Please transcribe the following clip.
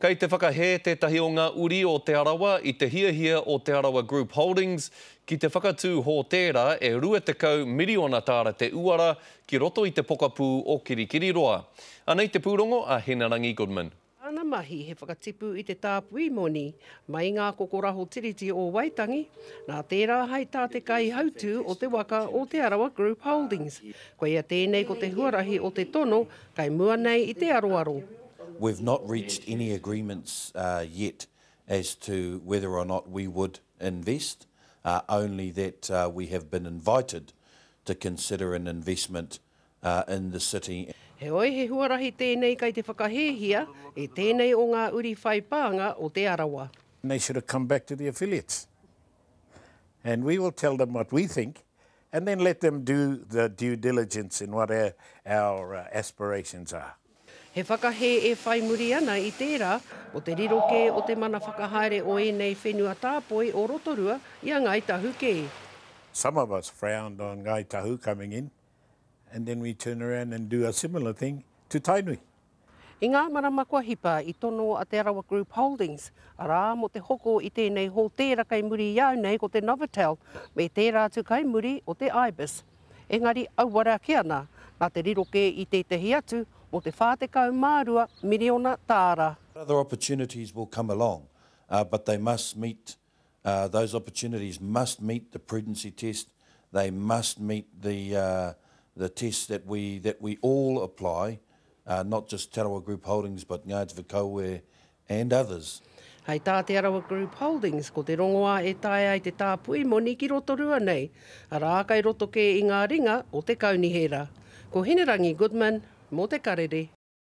Kei te whakahē tētahi o ngā uri o Te Arawa i te hiahia o Te Arawa Group Holdings ki te whakatū hōtēra e 20 miriona tāra te uara ki roto i te pokapū o Kirikiriroa. Anei te pūrongo a Hinerangi Goodman. Tāna mahi he whakatipu i te tāpui moni mai i ngā kokoraho Tiriti o Waitangi, nā tērā hai tā te kaihautū o te waka o Te Arawa Group Holdings. Koia tēnei ko te huarahi o te tono kai mua nei i te aroaro. We've not reached any agreements yet as to whether or not we would invest, only that we have been invited to consider an investment in the city. Heoi, he huarahi tēnei kai te whakahēhia e tēnei o ngā uri whai pānga o Te Arawa. They should have come back to the affiliates and we will tell them what we think and then let them do the due diligence in what our, our aspirations are. He whakahē e whai muri ana i tērā o te riro kē o te mana whakahaere o ēnei whenua tāpoi o Rotorua i a Ngāi Tahu kē. Some of us frowned on Ngāi Tahu coming in and then we turn around and do a similar thing to Tainui. I ngā marama kua hipa i tono a Te Arawa Group Holdings, arā, mō te hoko i tēnei hōtēra kei muri i a au nei ko te Novotel me tērā atu kei muri o te Ibis. Engari auare ake ana, nā te riro kē i tētehi atu mō te 42 miriona tāra. Other opportunities will come along, but they must meet, those opportunities must meet the prudency test, they must meet the, the tests that we, that we all apply, not just Te Arawa Group Holdings but Ngāti Whakaue and others. Hei tā Te Arawa Group Holdings, ko te rongoā e taea ai te tāpui moni ki Rotorua nei, arā kei roto kē i ngā ringa o te kaunihera. Ko Hinerangi Goodman mō Te Karere.